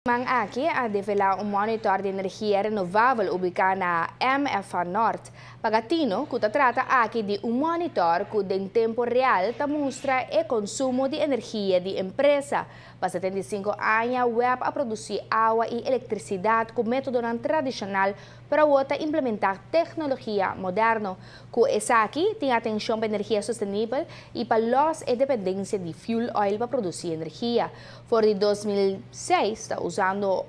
Siman aki a devela un monitor di energia renovabel ubica na MFA Noord. Paga tino cu ta trata aki di un monitor cu den tempo real ta mustra e consumo di energia di empresa. Pa 75 aña WEB a produci awa y electricidad cu metodonan tradicional, pero awor ta implementa tecnologia moderno. Cu esaki tin atencion pa energia sostenibel y pa los e dependencia di fuel oil pa produci energia. For di 2006 ta usando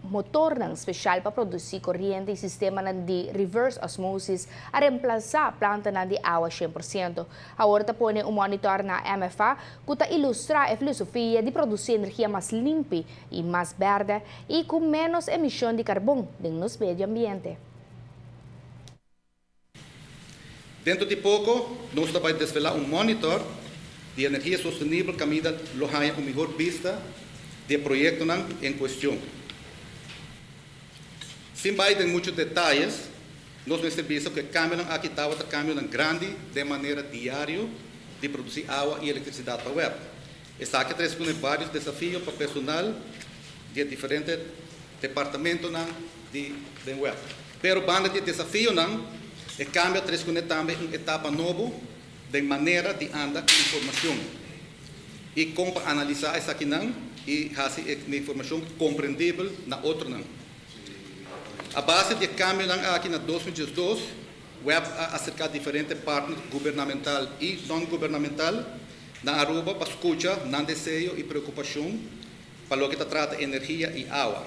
motornan special pa produci coriente y sistemanan di reverse osmosis a reemplasa plantanan di awa 100%. Awor ta pone un monitor na MFA cu ta ilustra e filosofia di produci energia mas limpi y mas berde y cu menos emision di carbon den nos medio ambiente. Dentro di poco, nos ta bay desvela un monitor di energia sostenibel caminda lo haya un mihor bista di e proyectonan en cuestion. Sin bay den mucho detayes, nos mester bisa cu e cambionan aki tabata cambionan grandi den manera diario di produci awa y electricidad pa WEB. Esaki a trece cune varios desafio pa personal di e diferente departamentonan di den WEB. Pero banda di e desafionan, e cambio a trece cune tambe un etapa nobo den manera di anda cu informacion y con pa analisa esakinan y haci e informacion comprendibel na otronan. A base di e cambionan aki na 2012, WEB a acerca diferente partner gubernamental y non-gubernamental na Aruba pa scucha nan deseo y preocupacion pa loke ta trata energia y awa.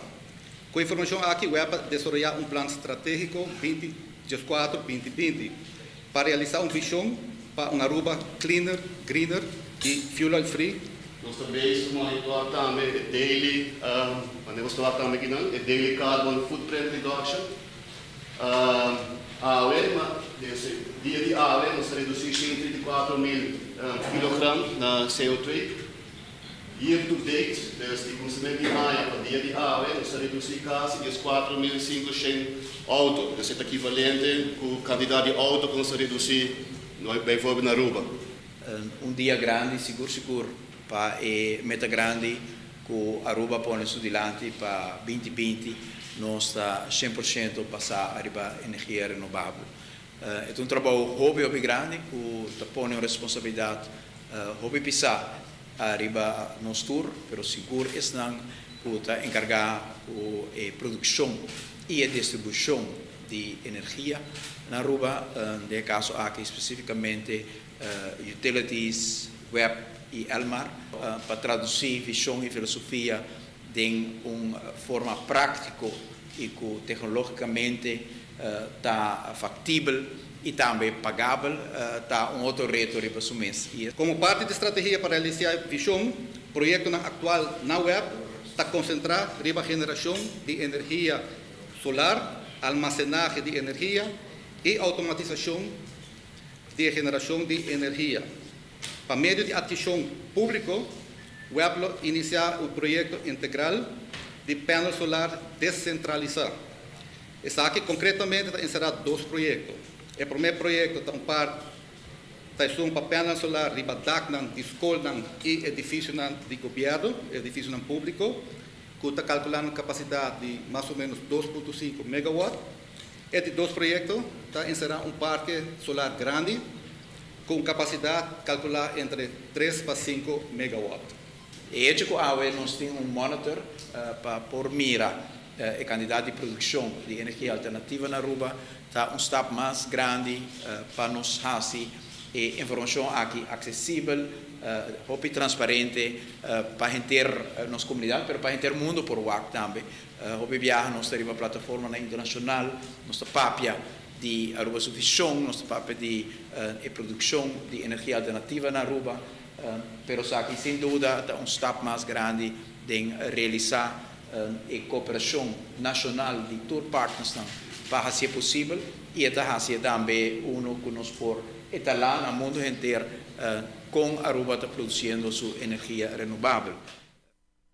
Cu e informacion aki, WEB a desaroya un plan strategico 2014-2020 pa realisa un vision pa un Aruba cleaner, greener y fuel oil free. Nos ta bezig monitor tambe e daily, wanneer nos ta tambe akinan, e daily carbon footprint reduction. Awe, desde dia di awe, nos a reduci 134 mil kilogram na CO2. Year to date, desde cuminsamentodi aña pa dia di awe, nos a reduci casi 4.500 auto. Esey ta equivalente cu cantidad di auto cu nos a reduci bijvoorbeeld na Aruba. Un dia grandi, sigur sigur, pa e meta grandi cu Aruba a pone su dilanti pa 2020, nos ta 100% pasa riba energia renobabel. E ta un trabou hopi hopi grandi cu ta pone un responsabilidad hopi pisa riba nos tur, pero sigur esnan cu ta encarga cu e produccion y e distribucion di energia na Aruba, den caso aki specificamente utilities, WEB y Elmar, pa traduci vision y filosofia den un forma practico y cu tecnologicamente ta factibel y tambe pagabel, ta un otro reto riba su mes. Como parti di e strategia pa realisa e vision, proyectonan actual na WEB ta concentra riba generacion di energia solar, almacenahe di energia y automatisacion di generacion di energia. Pa medio di adkisicion publico, WEB lo inicia un proyecto integral di panel solar descentralisa. Esaki concretamente ta encera dos proyecto. E prome proyecto ta un parti ta un pa panel solar riba daknan di scolnan y edificionan di gobierno, edificionan publico, cu ta calculando capacidad di mas o menos 2.5 megawatt. E di dos proyecto ta encera un parke solar grandi cu capacidad calcula entre 3 pa 5 megawatt. E hecho cu awe nos tin un monitor pa por mira e cantidad di produccion di energia alternativa na Aruba ta un stap mas grandi pa nos haci e informacion aki accesibel, hopi transparente pa henter nos comunidad, pero pa henter mundo por wak tambe. Hopi biaha nos ta riba plataforma na internacional, nos ta papia di Aruba su vision, nos ta papia di e produccion di energia alternativa na Aruba, pero esaki sin duda ta un stap mas grandi den realisa e cooperacion nacional di tur partners pa haci posibel y ta haci tambe uno cu nos por etala na mundo entero con Aruba ta produciendo su energia renobabel.